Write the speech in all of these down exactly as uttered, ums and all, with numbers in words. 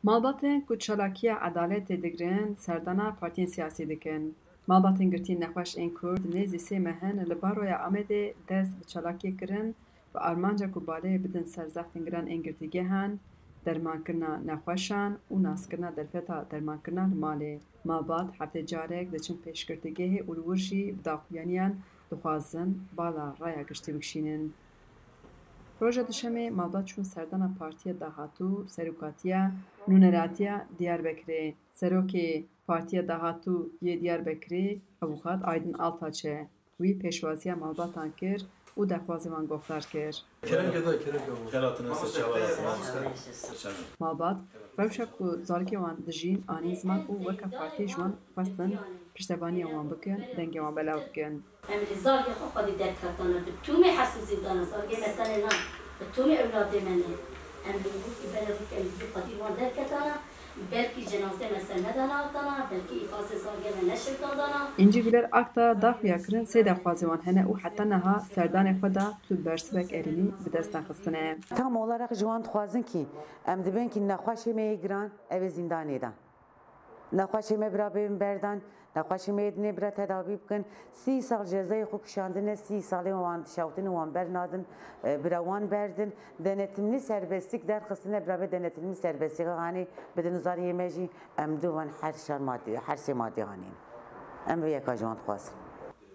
Malbatên ku çalakiya edaletê digirin, serdana partiyên siyasî dikin. Malbatên girtiyên nexweş ên Kurd nêzî sê meh in li Baroya Amedê dest bi çalakiyê kirin, bi armanca ku balê bidin ser zextên giran ên girtîgehan, dermankirina nexweşan û naskirina derfeta dermankirina li malê. Malbat heftê carek diçin pêşgirtîgehê û li wir jî bi daxuyaniyan dixwazin bala raya giştî bikişînin. Roja Duşemê malbat çûn serdana partiya dahatû serokatiya nûneratiya Diyarbekirê. Serokê Partiya Dahatû yê Diyarbekirê, Avûkat Aydin Altaç e. Wî pêşwaziya malbatan kir û dexwazê wan gohdar kir. Kerem geda, kerem geda. Xelatine ser çavala. Malbat rewşa ku zarokê wan dijîn anîn ziman û weke partî ji wan xwestin piştevaniya wan bikin, dengê wan belav bikin. Em li zargê xwe xwedî derketana, bi tûmê hes û zîndana, zargê me tenê na, bi tûmê ewladê me ne. Em li wî bere bûk em zî xwedî wan derketana, belkî cenazê me ser nedana hatana, belkî îfazê zargê me neşikandana. Încî Guler Akta daxuya kirin sê daxwazê wan hene û heta niha serdanê xwe da tu bersivek erênî bi dest nexistine. Tam olarak ji wan dixwazin kî em dibên kî nexweşê me yê giran ev ê zîndanê de. Nexweşê me bira bên berdan, nexweşê me yê dinê bira tedawî bikin. Sî sal cezayê xwe kişandine, sî salê wan dişewtin û wan bernadin, e, bira wan berdin. Denetimli serbestlik derxistine, bira bê denetimli serbestliğe hanê bidin zariyê me jî, em dû van her şar madî, her sê madî hanîn. Em vê yeka ji wan dixwazin.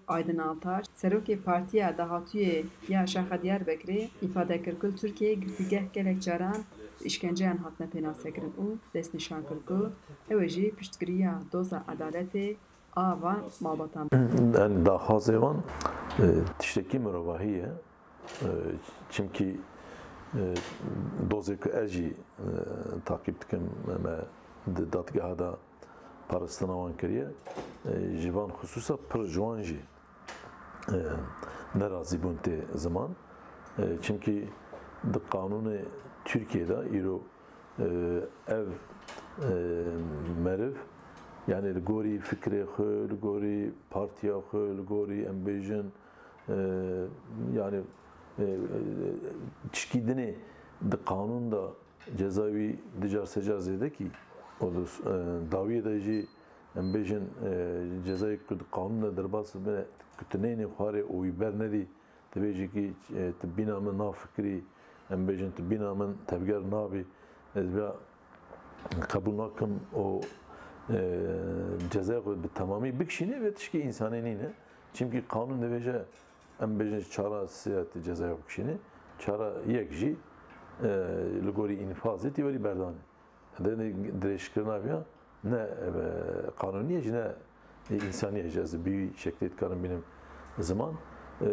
Aydin Altaç, serokê Partiya Dahatûyê ya Şaxa Diyarbekirê, îfade kir ku li Tirkiyeyê girtîgeh gelek caran bi îşkenceyan hatine pênasekirin û destnîşan kir ku ew ê jî piştgiriya doza edaletê a van malbatan bike. Em daxwazê wan, e, tiştekî mirovahî ye. E, çimkî, e, dozê ku ez jî, e, takîb dikim, me di dadgeha de parastina wan kiriye. E, ji van xisûsa pir ji wan jî, e, nerazî bûn tê ziman. E, çimkî di qanûnê Tirkiyê de îro, e, ev, e, meriv, yani li gorî fikrê xwe, li gorî partiya xwe, li gorî em bêjin, e, yani, e, e, tişkî dinê di qanûn de ceza wî du car sê car zêde kî, û di, e, dawiyê de jî em bêjin, e, cezayê ku di qanûn de derbas be, ku tu neyne xwarê û wî bernedî, tu bêjî kî, e, tu bîna min nafikirî, em bêjin tu bîna min tevger nabî, ez vê qebûl nakim û, e, cezayê xwe bi temamî bikişînê, vê tişkî însanî nîne. Çimkî qanûn dibêje, em bêjin çara sê tu cezayê xwe bikişînê, çara yek jî, e, li gorî înfazê tî werî berdanê. Dê dirêjkirina viya ne, e, qanûnî ye jî ne însanî ye jî, ez bi wî şeklê dikarim bînim ziman. E,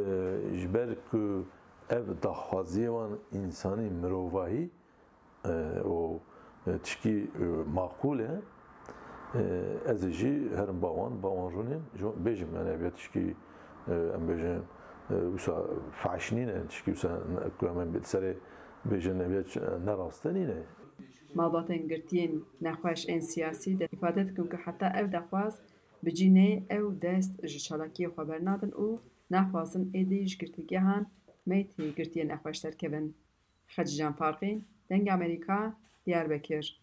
ji ber ku ev daxwaziyê wan însanî, mirovahî, e, û, e, tişkî, e, maqûl e. E, ez ê jî herim ba wan, ba wan rûnêm, ji wan bêjim, yani, ev ya tişkî, e, em bêjin, e, wisa fehş nîne, tişkî wisa ne, ku em ê serê bêjin, ev ya ç-, ne rast e, nîne. Malbatên girtiyên nexweş ên siyasî de îfade dikin ku heta ev daxwaz bi cî neyê ew dest ji çalakiyê xwe bernadin û naxwazin êdî ji girtîgehan meytê girtiyên nexweş derkevin. Xecîcan Farqîn, Dengê Amerîka, Diyarbekir.